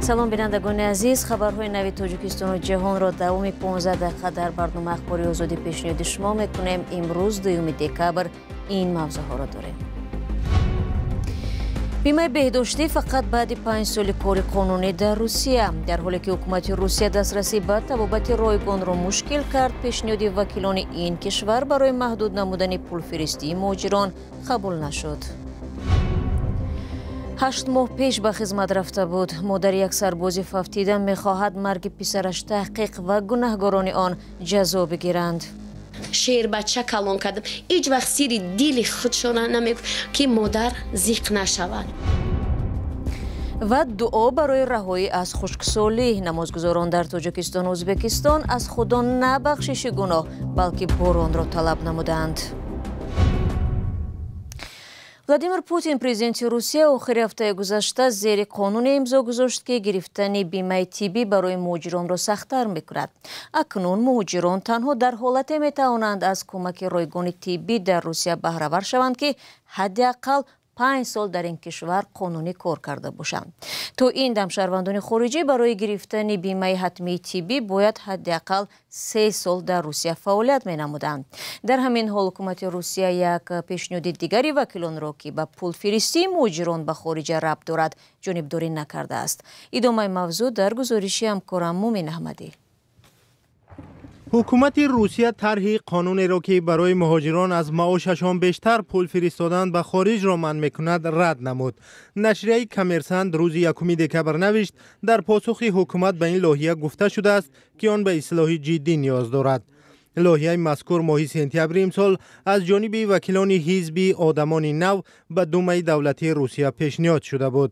Салом, бинандагони азиз. Хабарҳои нави Тоҷикистону ҷаҳонро давоми 15 дақиқа дар барномаи Ахбори Озодӣ пешниҳоди шумо мекунем. Имрӯз, 2 декабр, ин мавзӯъҳоро дорем. Бимаи беҳдоштӣ фақат баъди 5 соли кори қонунӣ дар Русия. Дар ҳоле ки ҳукумати Русия дастрасӣ ба табобати ройгонро мушкил кард, пешниҳоди вакилони ин кишвар барои маҳдуд намудани пулфиристии муҳоҷирон қабул нашуд. 8 моҳ пеш ба хизмат рафта буд. Модари як сарбози фавтида мехоҳад марги писараш таҳқиқ ва гунаҳгорони он ҷазо бигиранд. Шербача калон кардам. Ҳеҷ вақт сири дили худшона намегуфт, ки модар зиқ нашавад. Ва дуо барои раҳоӣ аз хушксолӣ. Намозгузорон дар Тоҷикистону Ӯзбекистон аз Худо на бахшиши гуноҳ, балки боронро талаб намуданд. Владимир Путин, президенти Русия, охири ҳафтаи гузашта зери қонуне имзо гузошт, ки гирифтани бимаи тиббӣ барои муҳоҷиронро сахттар мекунад. Акнун муҳоҷирон танҳо дар ҳолате метавонанд аз кӯмаки ройгони тиббӣ дар Русия баҳравар шаванд, ки ҳадди ақал 5 сол дар ин кишвар қонунӣ кор карда бошанд. То ин дам шаҳрвандони хориҷӣ барои гирифтани бимаи ҳатмии тиббӣ бояд ҳадди ақал 3 сол дар Русия фаъолият менамуданд. Дар ҳамин ҳол ҳукумати Русия як пешниҳоди дигари вакилонро, ки ба пулфиристии муҳоҷирон ба хориҷа рабт дорад, ҷонибдорӣ накардааст. Идомаи мавзӯъ дар гузориши ҳамкорам Мумин Аҳмадӣ. Ҳукумати Русия тарҳи қонунеро, ки барои муҳоҷирон аз маошашон бештар пул фиристодан ба хориҷро манъ мекунад, рад намуд. Нашрияи Коммерсант рӯзи 1 декабр навишт, дар посухи ҳукумат ба ин лоиҳа гуфта шудааст, ки он ба ислоҳи ҷиддӣ ниёз дорад. Лоиҳаи мазкур моҳи сентябри имсол аз ҷониби вакилони ҳизби Одамони нав ба Думаи давлатии Русия пешниҳод шуда буд.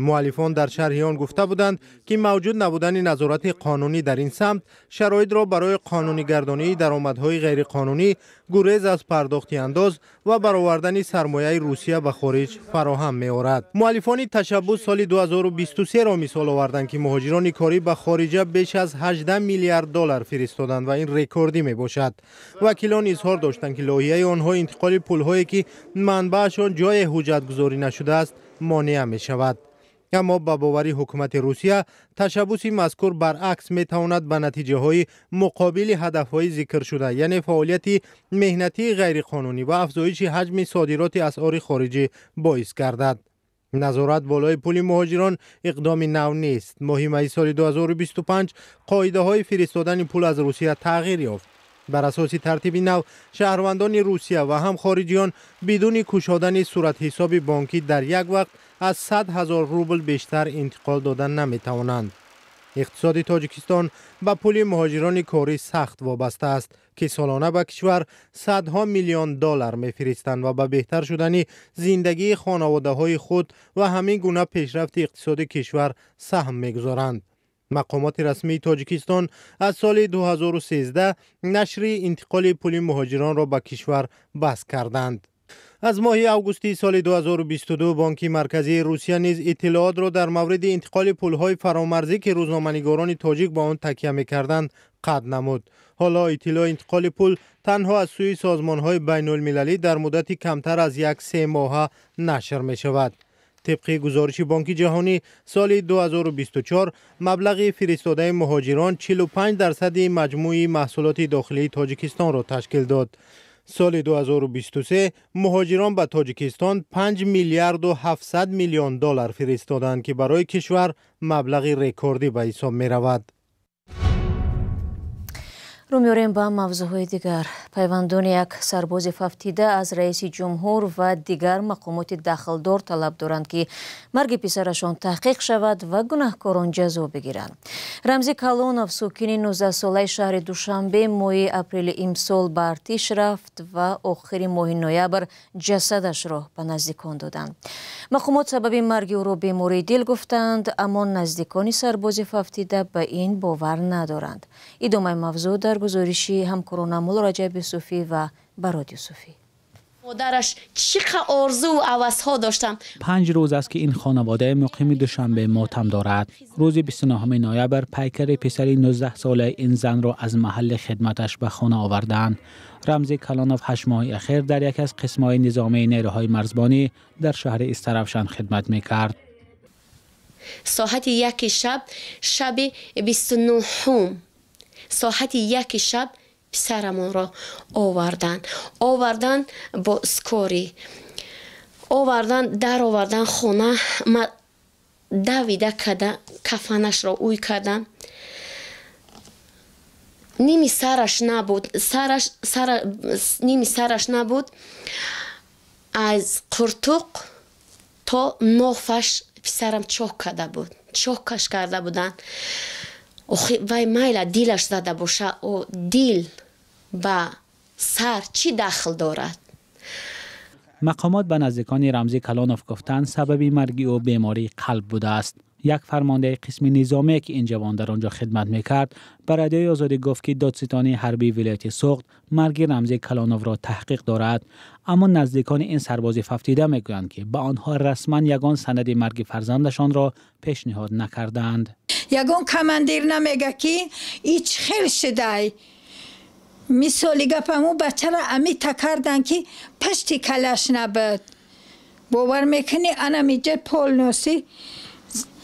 Муаллифон дар шарҳи он гуфта буданд, ки мавҷуд набудани назорати қонунӣ дар ин самт шароитро барои қонунигардонии даромадҳои ғайриқонунӣ, гурез аз пардохти андоз ва баровардани сармояи Русия ба хориҷ фароҳам меорад. Муаллифони ташаббус соли 2023-ро мисол оварданд, ки муҳоҷирони корӣ ба хориҷа беш аз 18 миллиард доллар фиристоданд ва ин рекордӣ мебошад. Вакилон изҳор доштанд, ки лоиҳаи онҳо интиқоли пулҳое, ки манбаашон ҷое ҳуҷҷатгузорӣ нашудааст, монеа мешавад. Аммо ба бовари ҳукумати Русия ташаббуси мазкур баръакс метавонад ба натиҷаҳои муқобили ҳадафҳои зикршуда, яъне фаъолияти меҳнатии ғайриқонунӣ ва афзоиши ҳаҷми содироти асъори хориҷӣ боис гардад. Назорат болои пули муҳоҷирон иқдоми нав нест. Моҳи майи соли 2025 қоидаҳои фиристодани пул аз Русия тағйир ёфт. Бар асоси тартиби нав шаҳрвандони Русия ва ҳам хориҷиён бидуни кушодани суратҳисоби бонкӣ дар як вақт аз 100 ҳазор рубл бештар интиқол дода наметавонанд. Иқтисоди Тоҷикистон ба пули муҳоҷирони корӣ сахт вобаста аст, ки солона ба кишвар садҳо миллион доллар мефиристанд ва ба беҳтар шудани зиндагии хонаводаҳои худ ва ҳамин гуна пешрафти иқтисоди кишвар саҳм мегузоранд. Мақомоти расмии Тоҷикистон аз соли 2013 нашри интиқоли пули муҳоҷиронро ба кишвар баст карданд. Аз моҳи августи соли 2022 Бонки Марказии Русия низ иттилоотро дар мавриди интиқоли пулҳои фаромарзӣ, ки рӯзноманигорони тоҷик ба он такя мекарданд, қатъ намуд. Ҳоло иттилои интиқоли пул танҳо аз сӯи созмонҳои байнулмилалӣ дар муддати камтар аз як се моҳа нашр мешавад. Тибқи гузориши Бонки Ҷаҳонӣ, соли 2024 маблағи фиристодаи муҳоҷирон 45 дарсади маҷмӯи маҳсулоти дохилии Тоҷикистонро ташкил дод. Соли 2023 муҳоҷирон ба Тоҷикистон 5 миллиарду 700 миллион доллар фиристоданд, ки барои кишвар маблағи рекордӣ ба ҳисоб меравад. Рӯ меорем ба мавзӯъҳои дигар. Пайвандони як сарбози фавтида аз раиси ҷумҳур ва дигар мақомоти дахлдор талаб доранд, ки марги писарашон таҳқиқ шавад ва гунаҳкорон ҷазо бигиранд. Рамзӣ Калонов, сокини 19-солаи шаҳри Душанбе, моҳи апрели имсол ба артиш рафт ва охири моҳи ноябр ҷасадашро ба наздикон доданд. Мақомот сабаби марги ӯро бемории дил гуфтанд, аммо наздикони сарбози фавтида ба ин бовар надоранд. Идомаи мавзӯъ дар гузориши ҳамкорона Мулло Раҷаб Юсуфӣ ва Барод Юсуфӣ. Модараш чӣ қадр орзу ҳавасҳо доштам. 5 рӯз аст, ки ин хонаводаи муқими Душанбе мотам дорад. Рӯзи 29 ноябр пайкари писари 19-солаи ин занро аз маҳалли хидматаш ба хона оварданд. Рамзи Калонов 8 моҳи ахир дар яке аз қисмҳои низомии нерӯҳои марзбонӣ дар шаҳри Истаравшан хидмат мекард. Соати 1 шаб, шаби 29-ум, соати 1 шаб писарамонро овардан. Овардан бо скорый. Овардан, даровардан хона, ма давида када кафанашро уй кардам. Ними сараш набуд, сараш сара ними сараш набуд. Аз қуртуқ то нофаш писарам чок карда буд. Чокаш карда буданд. Охи вай майла дилаш зада боша, о дил ба сар чӣ дахл дорад? Мақомот ба наздикони Рамзӣ Калонов гуфтанд, сабаби марги ӯ бемории қалб будааст. Як фармондаи қисми низомие, ки ин ҷавон дар он ҷо хидмат мекард, ба Радиои Озодӣ гуфт, ки додситонии ҳарбии вилояти Суғд марги Рамзӣ Калоновро таҳқиқ дорад. Аммо наздикони ин сарбози фавтида мегӯянд, ки ба онҳо расман ягон санади марги фарзандашонро пешниҳод накардаанд. Ягон командир намега, ки ич хел шудай. Мисоли гапаму бачара амита кардан, ки пашти калаш набуд. Бовар мекунӣ, анамиҷа полностью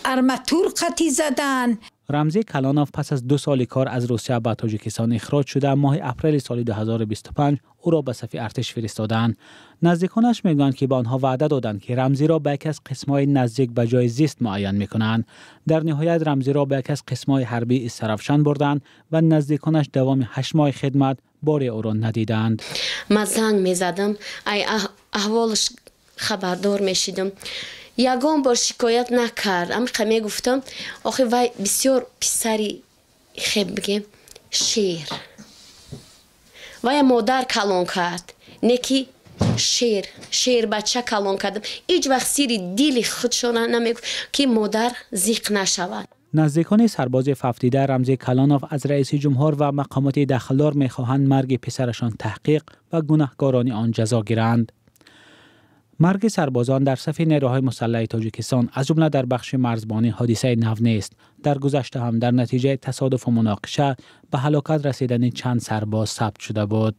арматур қатӣ задан. Рамзӣ Калонов пас аз 2 соли кор аз Русия ба Тоҷикистон ихроҷ шуда, моҳи апрели соли 2025 ӯро ба сафи артиш фиристоданд. Наздиконаш мегӯянд, ки ба онҳо ваъда доданд, ки Рамзиро ба яке аз қисмҳои наздик ба ҷои зист муайян мекунанд. Дар ниҳоят Рамзиро ба яке аз қисмҳои ҳарбии Истаравшан бурданд ва наздиконаш давоми 8 моҳи хидмат боре ӯро надиданд. Ман занг мезадам, ай аҳволаш хабардор мешидам. Ягон бор шикоят накард. Амиқа мегуфтам, охи вай бисёр писари хеб бигем шер. Вая модар калон кард, не ки шер, шер бача калон кардам. Ҳеҷ вақт сири дили худшона намегуфт, ки модар зиқ нашавад. Наздикони сарбози фавтида Рамзӣ Калонов аз раиси ҷумҳур ва мақомоти дахлдор мехоҳанд марги писарашон таҳқиқ ва гунаҳкорони он ҷазо гиранд. Марги сарбозон дар сафи нерӯҳои мусаллаҳи Тоҷикистон, аз ҷумла дар бахши марзбонӣ, ҳодисаи нав нест. Дар гузашта ҳам дар натиҷаи тасодуфу муноқиша ба ҳалокат расидани чанд сарбоз сабт шуда буд.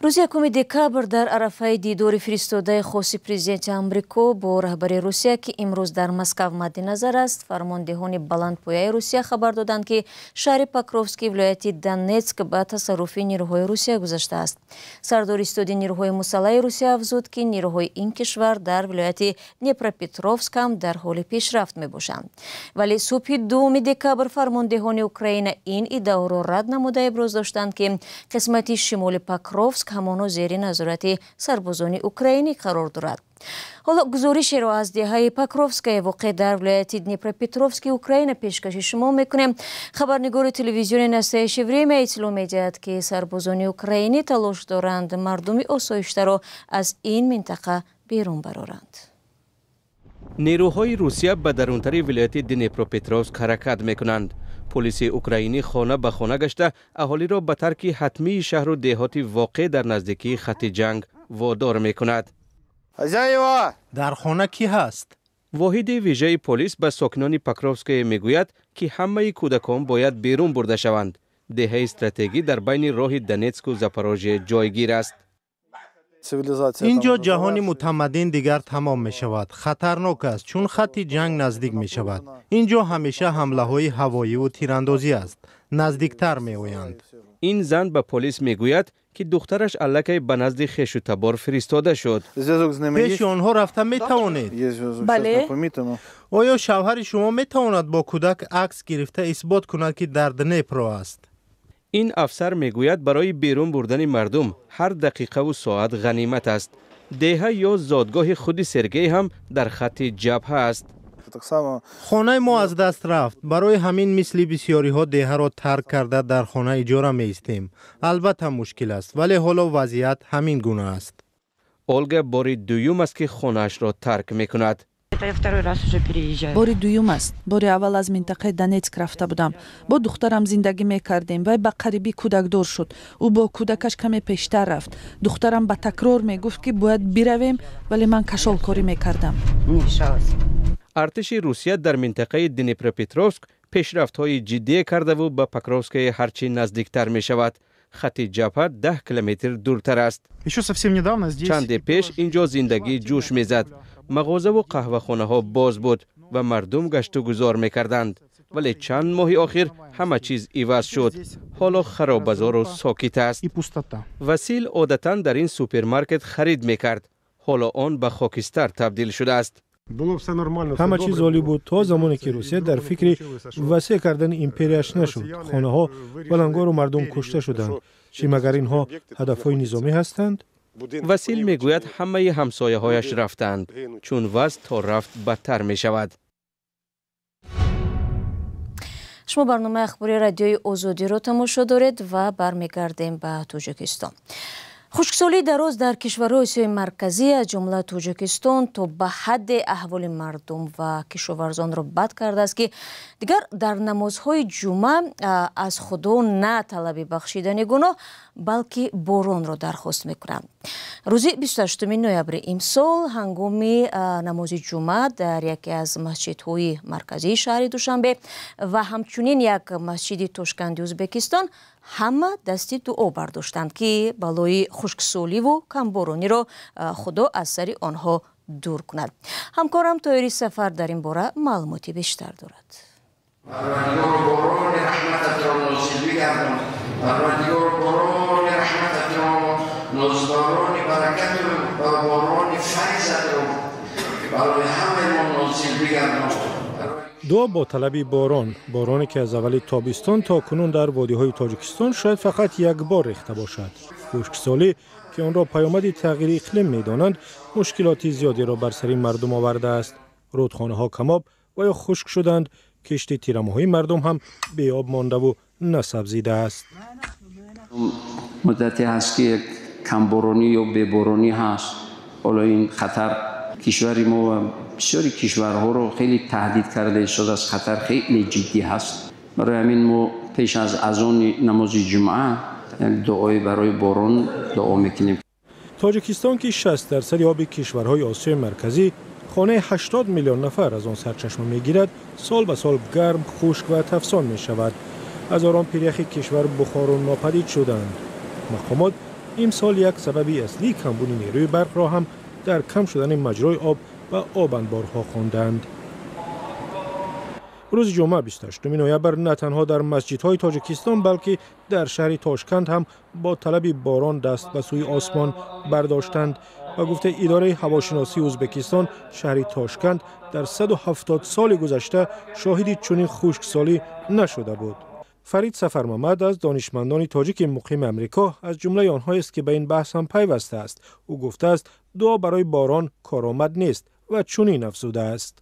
Рӯзи 1 декабр дар арафаи дидори фиристодаи хоси президенти Амрико бо раҳбари Русия, ки имрӯз дар Москав мадди назар аст, фармондеҳони баландпояи Русия хабар доданд, ки шаҳри Покровски вилояти Донецк ба тасарруфи нерӯҳои Русия гузаштааст. Сардори истоди нерӯҳои мусаллаҳи Русия афзуд, ки нерӯҳои ин кишвар дар вилояти Днепропетровск ҳам дар ҳоли пешрафт мебошанд. Вале субҳи 2 декабр фармондеҳони Украина ин иддаоро рад намуда иброз доштанд, ки қисмати шимоли Покровск ҳамоно зери назорати сарбозони украинӣ қарор дорад. Ҳоло гузоришеро аз деҳаи Покровская, воқеъ дар вилояти Днепропетровски Украина, пешкаши шумо мекунем. Хабарнигори телевизиони Настоящее время иттилоъ медиҳад, ки сарбозони украинӣ талош доранд мардуми осоиштаро аз ин минтақа берун бароранд. Нерӯҳои Русия ба дарунтари вилояти Днепропетровск ҳаракат мекунанд. Полиси украинӣ хона ба хона гашта аҳолиро ба тарки ҳатмии шаҳру деҳоти воқеъ дар наздикии хатти ҷанг водор мекунад. Дар хона кӣ ҳаст? Воҳиди вижаи полис ба сокинони Покровское мегӯяд, ки ҳамаи кӯдакон бояд берун бурда шаванд. Деҳаи стратегӣ дар байни роҳи Донецку Запорожье ҷойгир аст. Инҷо ҷаҳони мутамаддин дигар тамом мешавад. Хатарнок аст, чун хатти ҷанг наздик мешавад. Инҷо ҳамеша ҳамлаҳои ҳавоиву тирандозӣ аст. Наздиктар меоянд. Ин зан ба полис мегӯяд, ки духтараш аллакай ба назди хешу табор фиристода шуд. Пеши онҳо рафта метавонед? Бале. Оё шавҳари шумо метавонад бо кӯдак акс гирифта исбот кунад, ки дар Днепро аст? Ин афсар мегӯяд, барои берун бурдани мардум ҳар дақиқаву соат ғанимат аст. Деҳа ё зодгоҳи худи Сергей ҳам дар хатти ҷабҳа аст. Хонаи мо аз даст рафт. Барои ҳамин мисли бисёриҳо деҳаро тарк карда дар хона иҷора меистем. Албатта мушкил аст, вале ҳоло вазъият ҳамин гуна аст. Олга бори дуюм аст, ки хонаашро тарк мекунад. Бори дуюм аст. Бори аввал аз минтақаи Донецк рафта будам. Бо духтарам зиндагӣ мекардем. Вай ба қарибӣ кӯдакдор шуд. Ӯ бо кӯдакаш каме пештар рафт. Духтарам ба такрор мегуфт, ки бояд биравем, вале ман кашолкорӣ мекардам. Артиши Русия дар минтақаи Днепропетровск пешрафтҳои ҷиддие кардаву ба Покровское ҳарчи наздиктар мешавад. Хати ҷабҳа 10 километр дуртар аст. Чанде пеш инҷо зиндагӣ ҷӯш мезад. Мағозаву қаҳвахонаҳо боз буд ва мардум гашту гузор мекарданд. Вале чанд моҳи охир ҳама чиз иваз шуд. Ҳоло харобазору сокит аст. Васил одатан дар ин супермаркет харид мекард. Ҳоло он ба хокистар табдил шудааст. Ҳама чиз олӣ буд то замоне ки Русия дар фикри васеъ кардани империяш нашуд. Хонаҳо валангору мардум кушта шуданд. Чӣ магар инҳо ҳадафҳои низомӣ ҳастанд? Васил мегӯяд, ҳамаи ҳамсояҳояш рафтанд, чун вазъ то рафт бадтар мешавад. Шумо барномаи ахбори Радиои Озодиро тамошо доред ва бармегардем ба Тоҷикистон. Хушксолии дароз дар кишварҳои Осиёи Марказӣ, аз ҷумла Тоҷикистон, то ба ҳадде аҳволи мардум ва кишоварзонро бад кардааст, ки дигар дар намозҳои ҷумъа аз Худо на талаби бахшидани гуноҳ, балки боронро дархост мекунанд. Рӯзи 28 ноябри имсол ҳангоми намози ҷумъа дар яке аз масҷидҳои марказии шаҳри Душанбе ва ҳамчунин як масҷиди Тошканди Ӯзбекистон ҳама дасти дуо бардоштанд, ки балои хушксоливу камборониро Худо аз сари онҳо дур кунад. Ҳамкорам Тоири Сафар дар ин бора маълумоти бештар дорад. Дуо бо талаби борон, бороне ки аз аввали тобистон то кунун дар водиҳои Тоҷикистон шояд фақат як бор рехта бошад. Хушксолӣ, ки онро паёмади тағйири иқлим медонанд, мушкилоти зиёдеро бар сари мардум овардааст. Рӯдхонаҳо камоб ва ё хушк шуданд, кишти тирамоҳии мардум ҳам беоб мондаву насабзидааст. Муддате ҳаст, ки камборонӣ ё беборонӣ ҳаст. Ҳоло ин хатар кишвари мо ва бисёри кишварҳоро хеле таҳдид карда истодааст. Хатар хеле ҷиддӣ ҳаст. Барои ҳамин мо пеш аз азони намози ҷумъа як дуое барои борон дуо мекунем. Тоҷикистон, ки 60% оби кишварҳои Осиёи Марказӣ, хонаи 80 миллион нафар аз он сарчашма мегирад, сол ба сол гарм, хушк ва тафсон мешавад. Ҳазорон пиряхи кишвар бухору нопадид шуданд. Мақомот имсол як сабаби аслии камбуди нерӯи барқро ҳам дар кам шудани маҷрои об ва обанборҳо хонданд. Рӯзи ҷумъа 28 ноябр на танҳо дар масҷидҳои Тоҷикистон, балки дар шаҳри Тошканд ҳам бо талаби борон даст ба сӯи осмон бардоштанд. Ба гуфтаи идораи ҳавошиносии Ӯзбекистон, шаҳри Тошканд дар 170 соли гузашта шоҳиди чунин хушксолӣ нашуда буд. Фарид Сафармамад аз донишмандони тоҷики муқими Амрико аз ҷумлаи онҳоест, ки ба ин баҳс ҳам пайвастааст. Ӯ гуфтааст, дуо барои борон коромад нест ва чунин афзудааст.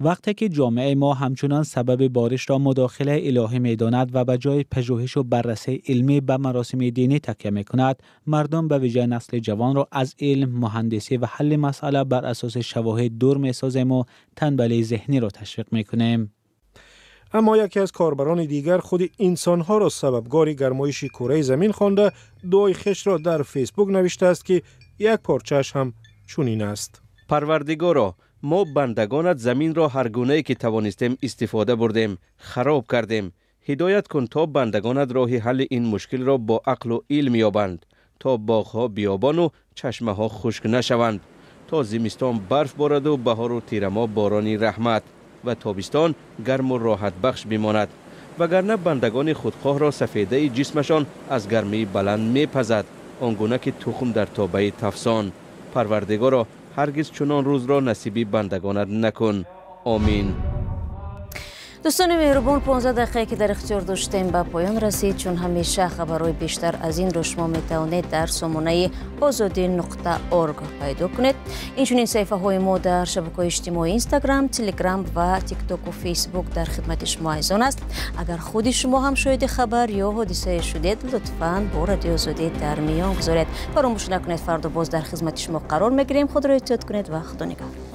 Вақте ки ҷомеаи мо ҳамчунон сабаби боришро мудохилаи илоҳӣ медонад ва ба ҷои пажӯҳишу баррасии илмӣ ба маросими динӣ такя мекунад, мардум ба вижа насли ҷавонро аз илм, муҳандисӣ ва ҳалли масъала бар асоси шавоҳид дур месозему танбалии зеҳниро ташвиқ мекунем. Аммо яке аз корбарони дигар худи инсонҳоро сабабгори гармоиши кураи замин хонда, дуои хешро дар Фейсбук навиштааст, ки як порчааш ҳам чунин аст. Парвардигоро, мо бандагонат заминро ҳар гунае ки тавонистем истифода бурдем, хароб кардем. Ҳидоят кун, то бандагонат роҳи ҳалли ин мушкилро бо ақлу илм ёбанд, то боғҳо биёбону чашмаҳо хушк нашаванд, то зимистон барф бораду баҳору тирамоҳ борони раҳмат ва тобистон гарму роҳатбахш бимонад. Вагарна бандагони худхоҳро сафедаи ҷисмашон аз гармии баланд мепазад, он гуна ки тухм дар тобаи тафсон. Парвардигоро, ҳаргиз чунон рӯзро насиби бандагонат накун. Омин. Дӯстони меҳрубон, 15 дақиқае ки дар ихтиёр доштем ба поён расид. Чун ҳамеша хабарҳои бештар аз инро шумо метавонед дар сомонаи озодӣ.орг пайдо кунед. Инчунин саҳифаҳои мо дар шабакаҳои иҷтимоӣ Инстаграм, Телеграм ва Тиктоку Фейсбук дар хидмати шумо азизон аст. Агар худи шумо ҳам шоҳиди хабар ё ҳодисае шудед, лутфан бо Радиои Озодӣ дар миён гузоред. Фаромӯш накунед, фардо боз дар хизмати шумо қарор мегирем. Худро эҳтиёт кунед ва Худо нигаҳдор.